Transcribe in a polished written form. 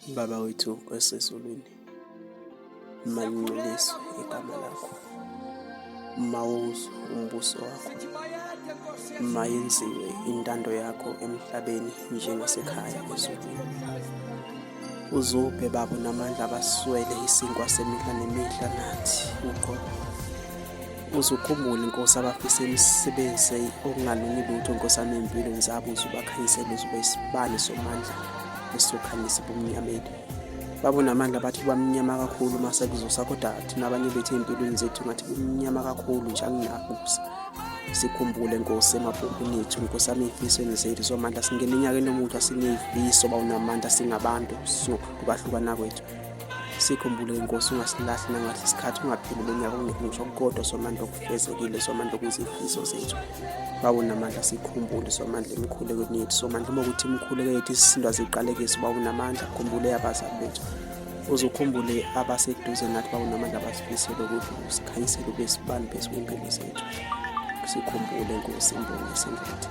Baba wethu osezulwini, malingcweliswe igama lakho, mawuzwe umbuso wakho, mayenziwe intando yakho emhlabeni njengasekhaya ezulwini. Uzuphe baba namandla abaswele isinkwa semihla nemihla nathi uqobo. Uzukhumbule Nkosi abafisa imisebenzi okungalungi lutho Nkosi yami ey'mpilweni zabo uzubakhanyisele uzube isibani somandla esizokhanyisa ebumnyameni. Babonamandla bathi bamnyama kakhulu uma sekuzosa kodwa thina abanye bethu ey'mpilweni zethu ngathi kumnyama kakhulu nje anginakusa. Sikhumbule Nkosi emabhukwini ethu Nkosi yami ey'fisweni zethu somandla singena enyakeni omusha siney'fiso bawunamandla singabantu sinokuhlukahlukana kwethu. Sikhumbule Nkosi ungasilahli nangathi isikhathi ungapheli lo nyaka ungekho ngisho kodwa somandla okufezekile somandla okuyizifiso zethu. Bawo namandla sikhumbule somandla emikhulekweni yethu somandla uma ukuthi imikhuleko yethu isisindwa ziqalekise bawo namandla khumbule abazali bethu. Uzukhumbule abaseduze nathi bawo namandla abasifisele ukuthi usikhanyisele ube isibani phezu kwempilo zethu. Sikhumbule Nkosi imbongi esengathi.